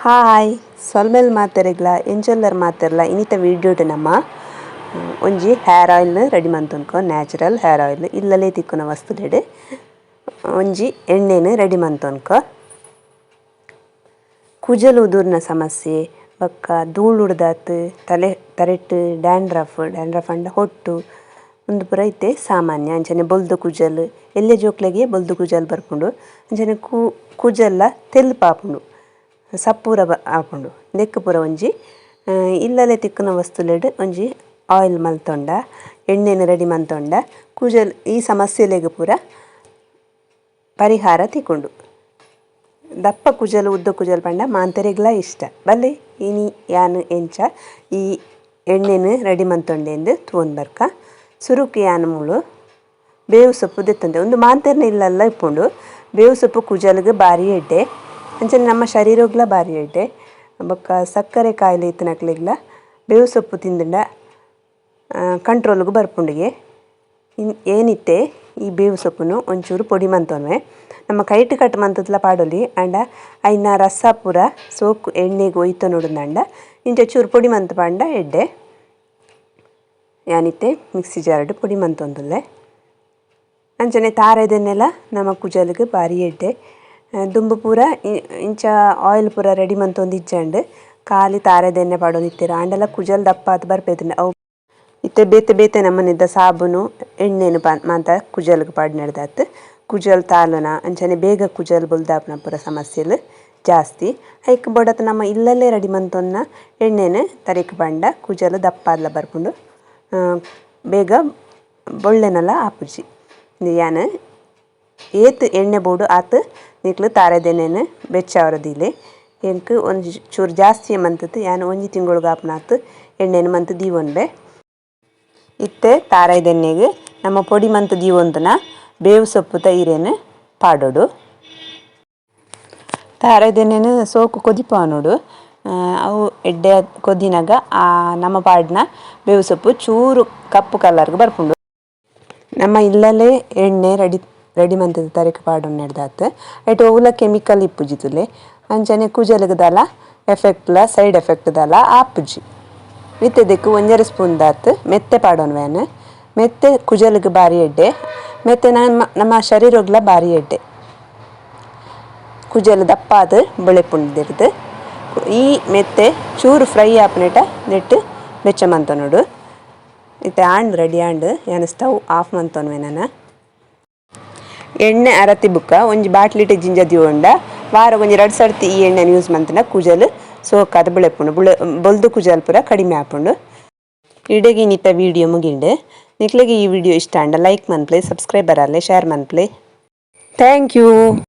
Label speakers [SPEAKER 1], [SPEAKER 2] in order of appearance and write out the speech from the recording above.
[SPEAKER 1] Hi ಸೊಲ್ಮೆಲ್ ಮಾತೆರೆಗ್ಲ, ಎಂಚೊಲ್ಲರ್ ಮಾತೆರ್ಲ? ಇನಿತ ವೀಡಿಯೋಡ್ ನಮ್ಮ ಒಂಜಿ hair oil ready ಮಂತೊನ್ಕೊ. Natural hair oil, ಇಲ್ಲಲೇ ತಿಕ್ಕುನ ವಸ್ತುಲೆಡ್ ಒಂಜಿ ಎಣ್ಣೆನ್ ರೆಡಿ ಮಂತೊನ್ಕೊ. ಕುಜಲ್ ಉದುರ್ನ ಸಮಸ್ಯೆ ಬೊಕ್ಕ ಧೂಳುಡ್ದಾತ್ ತಲೆ ತರೆಟ್ ಡ್ಯಾಂಡ್ರಫ್, ಡ್ಯಾಂಡ್ರಫ್ ಅಂಡ ಹೊಟ್ಟು, ಉಂದು ಪೂರ ಇತ್ತೆ ಸಾಮಾನ್ಯ. ಅಂಚನೆ ಬೊಲ್ದು ಕುಜಲ್, ಎಲ್ಲೆ ಜೋಕ್ಲೆಗೆ ಬೊಲ್ದು ಕುಜಲ್ ಬರ್ಪುಂಡು. ಅಂಚನೆ ಕುಜಲ್ಲ ತೆಲ್ಪಾಪುಂಡು, ಸಪೂರ ಆಪುಂಡು. ನೆಕ್ಕ್ ಪೂರ ಒಂಜಿ ಇಲ್ಲಲೆ ತಿಕ್ಕುನ ವಸ್ತುಲೆಡ್ ಒಂಜಿ ಆಯಿಲ್ ಮಲ್ತೊಂಡ, ಎಣ್ಣೆನ್ ರೆಡಿ ಮಂತೊಂಡ ಕುಜಲ್ ಈ ಸಮಸ್ಯೆಲೆಗ್ ಪೂರ ಪರಿಹಾರ ತಿಕ್ಕುಂಡು. ದಪ್ಪ ಕುಜಲ್, ಉದ್ದ ಕುಜಲ್ ಪಂಡ ಮಾಂತೆರೆಗ್ಲಾ ಇಷ್ಟ. ಬಲ್ಲೆ, ಇನಿ ಯಾನ್ ಎಂಚ ಈ ಎಣ್ಣೆನ್ ರೆಡಿ ಮಂತೊಂಡೆಂದು ತೂವೊಂದು ಬರ್ಕ. ಸುರುಕು ಯಾನ್ ಮೂಲು ಬೇವು ಸೊಪ್ಪು ದೆತ್ತೊಂದೆ. ಉಂದು ಮಾಂತೆರ್ನ ಇಲ್ಲಲ್ಲ ಇಪ್ಪುಂಡು. ಬೇವು ಸೊಪ್ಪು ಕುಜಲ್ಗ್ ಬಾರಿ ಎಡ್ಡೆ, ಅಂಚನೆ ನಮ್ಮ ಶರೀರಗ್ಲ ಬಾರಿ ಎಡ್ಡೆ. ಬೊಕ್ಕ ಸಕ್ಕರೆ ಕಾಯಿಲೆ ಇತ್ತಿನಕ್ಲೆಗ್ಲ ಬೇವು ಸೊಪ್ಪು ತಿಂದಂಡ ಕಂಟ್ರೋಲ್ಗ್ ಬರ್ಪುಂಡಿಗೆ. ಏನಿತ್ತೆ ಈ ಬೇವು ಸೊಪ್ಪುನು ಒಂಚೂರು ಪೊಡಿ ಮಂತೊನ್ವೆ. ನಮ್ಮ ಕೈಟ್ ಕಟ್ ಮಂತುದ್ಲ ಪಾಡೊಲಿ, ಆಂಡ ಐನ ರಸ ಪೂರ ಸೋಕು ಎಣ್ಣೆಗ್ ಒಯ್ತೊನೊಡುಂದಾಂಡ ಇಂಚ ಚೂರು ಪೊಡಿ ಮಂತ್ ಪಾಂಡ ಎಡ್ಡೆ. ಯಾನಿತ್ತೆ ಮಿಕ್ಸಿ ಜಾರ್ಡ್ ಪೊಡಿ ಮಂತೊಂದುಲ್ಲೆ. ಅಂಚನೆ ತಾರೆದೆನ್ನೆಲ ನಮ್ಮ ಕುಜಲ್ಗ್ ಬಾರಿ ಎಡ್ಡೆ. ದುಂಬು ಪೂರ ಇಂಚ ಆಯಿಲ್ ಪೂರ ರೆಡಿ ಮಂತೊಂದು ಇಜ್ಜಂಡ್, ಖಾಲಿ ತಾರೆದೆಣ್ಣೆ ಪಾಡೊಂದಿತ್ತೆರ್. ಆಂಡಲ ಕುಜಲ್ ದಪ್ಪಾದ್ ಬರ್ಪೆದ್ಂಡ್ ಅವು. ಇತ್ತೆ ಬೇತೆ ಬೇತೆ ನಮೂನೆದ ಸಾಬೂನು, ಎಣ್ಣೆನ್ ಮಾತ ಕುಜಲ್ಗ್ ಪಾಡ್ನೆಡ್ದಾತ್ ಕುಜಲ್ ತಾಲುನ, ಅಂಚನೆ ಬೇಗ ಕುಜಲ್ ಬೊಲ್ದಾಪುನ ಪೂರ ಸಮಸ್ಯೆಲು ಜಾಸ್ತಿ. ಐಕ್ ಬೋಡಾತ್ ನಮ್ಮ ಇಲ್ಲಲ್ಲೇ ರೆಡಿ ಮಂತೊನ್ನ ಎಣ್ಣೆನ್ ತರೆಕ್ ಪಾಂಡ ಕುಜಲ್ ದಪ್ಪಾದ್ಲ ಬರ್ಪುಂಡು, ಬೇಗ ಬೊಳ್ಳೆನಲ ಆಪುಜಿ. ಯಾನ್ ಏತ್ ಎಣ್ಣೆ ಬೋಡು ಆತ್ ನಿಕ್ಲು ತಾರೆದೆಣ್ಣೆನ್ ಬೆಚ್ಚಾವರ ದೀಲೆ. ಎಂಕ್ ಒಂಜಿ ಚೂರು ಜಾಸ್ತಿ ಮಂತುದು ಯಾನ್ ಒಂಜಿ ತಿಂಗೊಳುಗು ಆಪುನಾತ್ ಎಣ್ಣೆನ್ ಮಂತ್ ದೀವೊನ್ಬೆ. ಇತ್ತೆ ತಾರಾಯ್ದೆಣ್ಣೆಗ್ ನಮ್ಮ ಪೊಡಿ ಮಂತ್ ದೀವೊಂದುನ ಬೇವು ಸೊಪ್ಪುದ ಇರೆನ್ ಪಾಡೊಡು. ತಾರಾಯ್ದೆಣ್ಣೆನ್ ಸೋಕು ಕೊದಿಪಾವೊನೊಡು. ಅವು ಎಡ್ಡೆ ಕೊದಿನಗ ಆ ನಮ್ಮ ಪಾಡಿನ ಬೇವು ಸೊಪ್ಪು ಚೂರು ಕಪ್ಪು ಕಲರ್ಗ್ ಬರ್ಪುಂಡು. ನಮ್ಮ ಇಲ್ಲಲೇ ಎಣ್ಣೆ ರೆಡಿ ರೆಡಿ ಮಂತುದು ತರೆಕ್ ಪಾಡೊನೆಡ್ದಾತ್ ಐಟ್ ಒವ್ಲ ಕೆಮಿಕಲ್ ಇಪ್ಪುಜಿ ತೂಲೆ. ಅಂಚನೆ ಕುಜಲ್ಗ್ ದಾಲ ಎಫೆಕ್ಟ್ಲ, ಸೈಡ್ ಎಫೆಕ್ಟ್ ದಾಲ ಆಪುಜಿ. ಇತ್ತೆದಕ್ಕೆ ಒಂಜರೆ ಸ್ಪೂನ್ ದಾತ್ ಮೆತ್ತೆ ಪಾಡೊನ್ವೆ. ಮೆತ್ತೆ ಕುಜಲ್ಗ್ ಬಾರಿ ಎಡ್ಡೆ, ಮೆತ್ತೆ ನಮ್ಮ ನಮ್ಮ ಶರೀರಗ್ಲ ಬಾರಿ ಎಡ್ಡೆ. ಕುಜಲ್ ದಪ್ಪಾದ್ ಬೊಳೆಪುಂಡು. ಈ ಮೆತ್ತೆ ಚೂರು ಫ್ರೈ ಆಪುನೇಟ ನೆಟ್ ಬೆಚ್ಚ ಮಂತೊನೊಡು. ಇತ್ತೆ ಆಂಡ್, ರೆಡಿ ಆಂಡ್. ಯಾನ್ ಸ್ಟವ್ ಆಫ್ ಮಂತೊನ್ವೆ ನನ. ಎಣ್ಣೆ ಅರತಿ ಬುಕ್ಕ ಒಂಜಿ ಬಾಟ್ಲಿಟ್ ಜಿಂಜ ದೀವೊಂಡ ವಾರ ಒಂಜಿ ರಡ್ಡ್ ಸರ್ತಿ ಈ ಎಣ್ಣೆನ್ ಯೂಸ್ ಮಂತುಂಡ ಕುಜಲ್ ಸೋಕಾದ್ ಬುಳೆಪುಂಡು. ಬುಳೆ ಬೊಲ್ದು ಕುಜಲ್ ಪೂರ ಕಡಿಮೆ ಆಪುಂಡು. ಇಡೆಗ್ ಇನ್ನಿತ ವೀಡಿಯೋ ಮುಗಿಂಡು. ನಿಕ್ಲೆಗ್ ಈ ವಿಡಿಯೋ ಇಷ್ಟ ಆಂಡ like ಮನ್ಪುಲೆ, subscriber Aale, share ಮನ್ಪುಲೆ. Thank you.